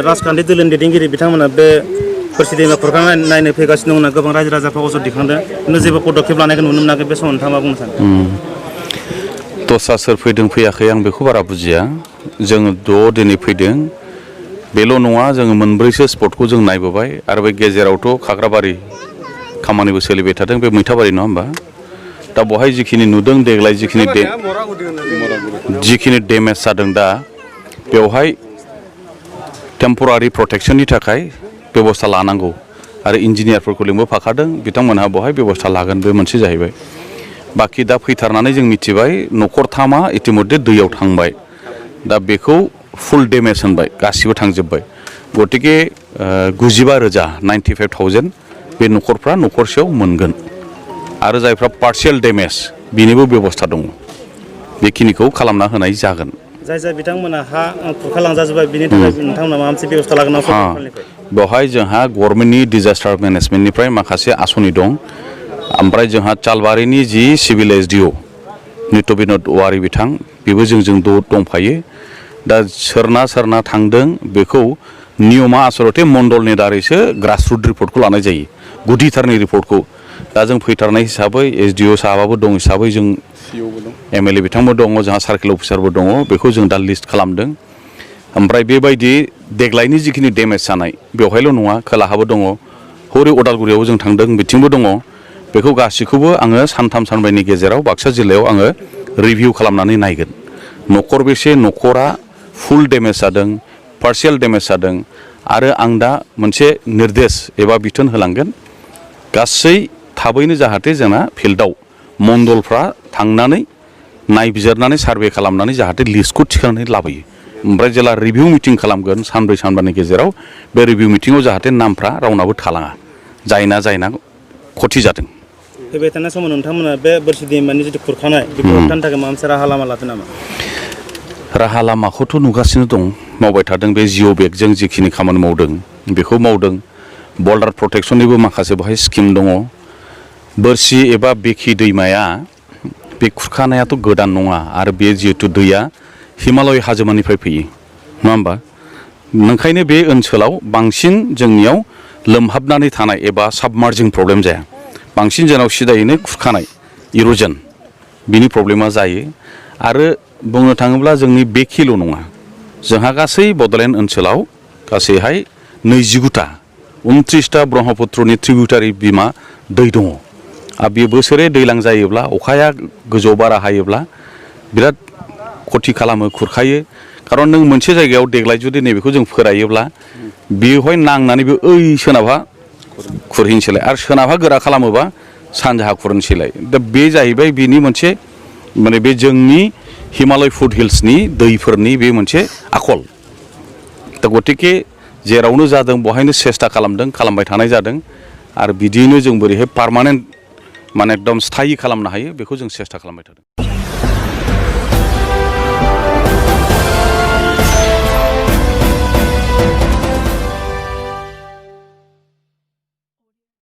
राजखान्थि दोलोनि दैदेनगिरि बिथांमोना बे बोरसि दैमा खुरखानाय नायनो फैगासिनो दं गोबां रायजो राजाफ्रा अजद दिखांदों किन्तु जेबो पदक्षेप लानायखौ नुनो मोनाखै बे समाव नोंथाङा मा बुंनो सानो दस्रा सोर फैदों फैयाखै आं बेखौ बारा बुजिया जोङो दिनै फैदों बेल' नङा जोङो मोनब्रैसो स्पटखौ जों नायबोबाय आरो बे गेजेरावथ' खाग्राबारि खामानिबो सोलिबाय थादों बे मैथाबारि नङा होमबा दा बहाय जिखिनि नुदों देग्लाय जिखिनि डेमेज जादों दा बेवहाय टेम्परारि प्रटेक्शननि थाखाय बेबस्था लानांगौ आरो इन्जिनियारफोरखौ लिंबोफाखादों बिथांमोनहा बहाय बेबस्था लागोन बे मोनसे जाहैबाय बाखि दा फैथारनानै जों मिथिबाय न'खरथामा इतिमध्य दैयाव थांबाय दा बेखौ फुल डेमेज होनबाय गासिबो थांजोब्बाय गतिके 95,000 95,000 बे न'खरफ्रा न'खरसेयाव मोनगोन आरो जायफ्रा पार्शियेल डेमेज बिनिबो बेबस्था दङ बेखिनिखौ खालामना होनाय जागोन जाय बिथांमोना हा खुरखालांजाजोब्बाय बिनि थाखाय नोंथांमोना माबा मोनसे बेबस्था लागोन बेवहाय जोंहा गभर्नमेन्टनि डिजास्टार मेनेजमेन्टनिफ्राय माखासे आसनि दं ओमफ्राय जोंहा चालबारिनि जि सिभिल एसडिअ नित्य बिनोद औवारि बिथां बेबो जोंजों दंफायो दा सोरना थांदों बेखौ नियमा आसलते मण्डलनि दारैसो ग्रासरुट रिपर्टखौ लानाय जायो गुदिथारनि रिपर्टखौ दा जों फैथारनाय हिसाबै एसडिअ साहाबाबो दं हिसाबै जों एमएलए बिथांबो दङ जोंहा सार्केल अफिसारबो दङ बेखौ जों दा लिस्ट खालामदों ओमफ्राय बेबायदि देग्लायनि जिखिनि डेमेज जानाय बेवहायल' नङा खोलाहाबो दङ हरै अदालगुरियाव जों थांदों बिथिंबो दङ बेखौ गासैखौबो आङो सानथाम सानब्रैनि गेजेराव बाक्सा जिल्लायाव आङो रिभिउ खालामनानै नायगोन न'खरबेसे न'खरा फुल डेमेज जादों पार्शियेल डेमेज जादों आरो आं दा मोनसे निर्देश एबा बिथोन होलांगोन गासै थाबैनो जाहाथे जोंना फिल्डआव मण्डलफ्रा थांनानै नायबिजिरनानै सार्भे खालामनानै जाहाथे लिस्टखौ थिखांनानै लाबोयो ओमफ्राय जेला रिभिउ मिटिं खालामगोन सानब्रै सानबानि गेजेराव बे रिभिउ मिटिङाव जाहाथे नामफ्रा रावनाबो थालाङा जायना खथि जादों फैबाय थानाय समाव नोंथांमोना बे बोरसि दैमानि जिथु खुरखानाय बेखौ होबथानो थाखाय माबा मोनसे राहा लामा लादों नामा राहा लामाखौथ' नुगासिनो दं मावबाय थादों बे जिअ बेगजों जिखिनि खामानि मावदों बेखौ मावदों बर्डार प्रटेक्शननिबो माखासे बेवहाय स्किम दङ बोरसि एबा बेखि दैमाया बे खुरखानायाथ' गोदान नङा आरो बे जिहेतु दैया हिमालय हाजोमानिफ्राय फैयो नङा होमबा ओंखायनो बे ओनसोलाव बांसिन जोंनियाव लोमहाबनानै थानाय एबा साबमार्जिं प्रब्लेम जाया बांसिन जोंनाव सिदायैनो खुरखानाय इर'जन बिनि प्रब्लेमा जायो आरो बुंनो थाङोब्ला जोंनि बेखिल' नङा जोंहा गासै बड'लेण्ड ओनसोलाव गासैहाय 29टा 29टा ब्रह्मपुत्रनि ट्रिबिउटारि बिमा दै दङ आरो बे बोसोरे दैलां जायोब्ला अखाया गोजौ बारा हायोब्ला बिराद खथि खालामो खुरखायो खारन नों मोनसे जायगायाव देग्लाय जुदि नैबेखौ जों फोरायोब्ला बेवहाय नांनानै बे सोनाबहा खुरहैनोसैलाय आरो सोनाबहा गोरा खालामोबा सानजाहा खुरहैनोसैलाय दा बे जाहैबाय बेनि मोनसे माने बे जोंनि हिमालय फुट हिल्सनि दैफोरनि बे मोनसे आखल दा गतिके जेरावनो जादों बहायनो सेस्था खालामबाय थानाय जादों आरो बिदियैनो जों बोरैहाय पार्मानेन्ट माने एकदम स्थायि खालामनो हायो बेखौ जों सेस्था खालामबाय थादों